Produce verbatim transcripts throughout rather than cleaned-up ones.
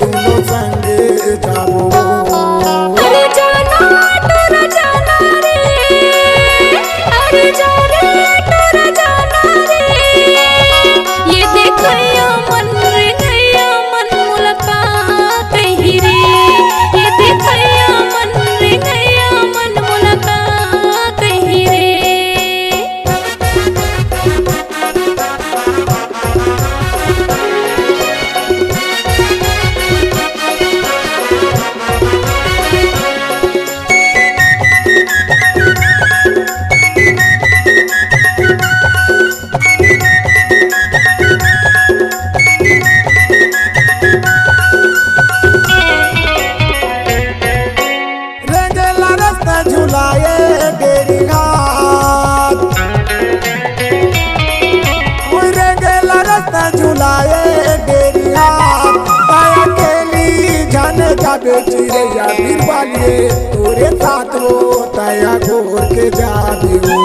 दूनों संगे जाबो। अरे जाना टोरा जाना रे, अरे जाना टोरा जाना रे। ये देखैया मन रे गैया मन मोला का कही रे, ये देखैया मन रे गैया मन मोला का कही रे। रेंगेला रस्ता झुलाए डेरी घाट, ओए रेंगेला रस्ता झुलाए डेरी घाट। तया केली झन जाबे चिरैया बिरबालिए तोरे साथ वो, तया गोर के जाबे वो।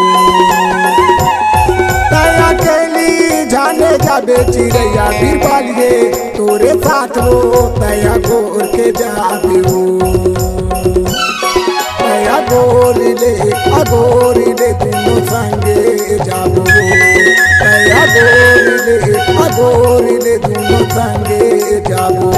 तया केली झन जाबे चिरैया बिरबालिए तोरे साथ वो, तया गोर के जाबे वो। तया गोरी ले, अगोरी ले दूनों संगे जाबो। तया गोरी ले, अगोरी ले दूनों संगे जाबो।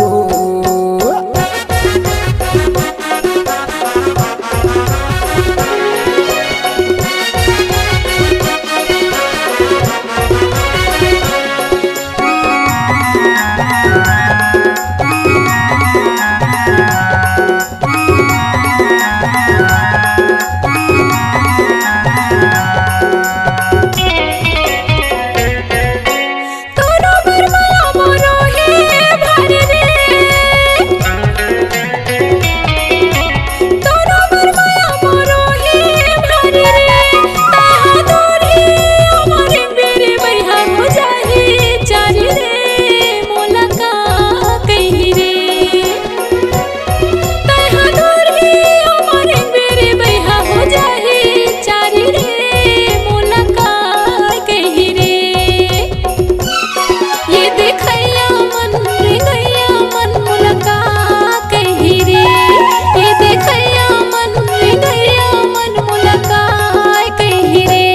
तोरो बर माया मोरो हे भारी रे। तोरो बर माया मोरो हे भारी रे। ताहा दूर ही अमर मेरे बैहा हो जाही चारी रे। मोला का कही रे। तैहा दूर ही अमर मेरे बैहा हो जाही चारी रे। मोला का कही रे। ये देखैया मन रे गैया मन मोला का कही रे। ये देखैया मन रे गैया मन मोला का कही रे।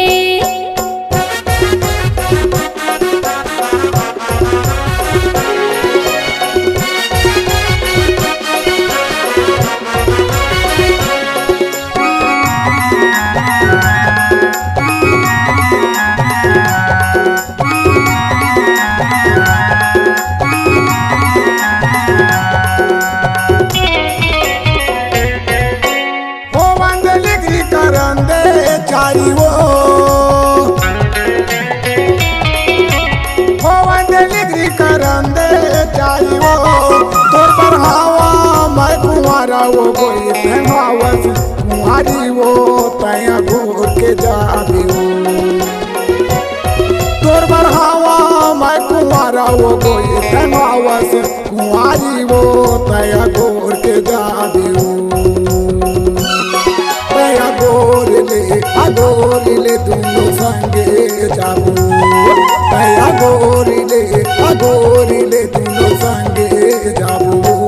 ओ वंदे लिगरी करन दे चारी वो। ओ वंदे लिगरी करन दे चारी वो। तोर बर हवंव मैं कुंवारा वो गोरी धनवावस कुंवारी वो तया गोर के जाबे वो। तोर बर हवंव मैं कुंवारा वो गोरी धनवावस कुंवारी वो तया गोर के जाबे वो। तया गोर ले, अगोर ले दूनों संगे जाबो। तया गोर ले, अगोर ले दूनों संगे जाबो।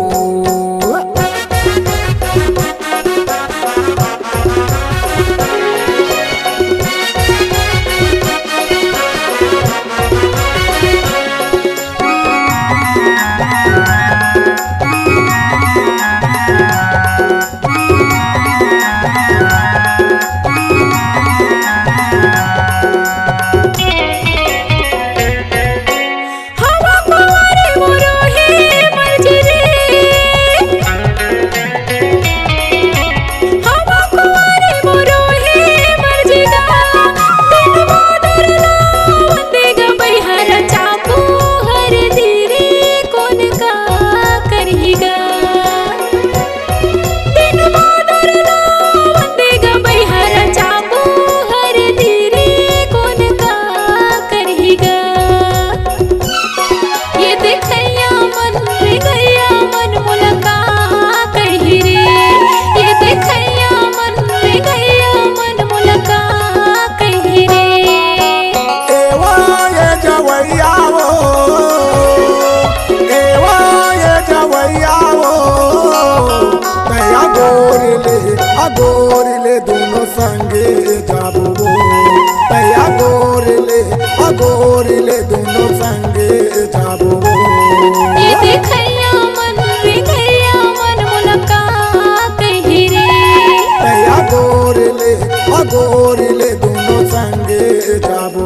ले दुनो संगे जाबो।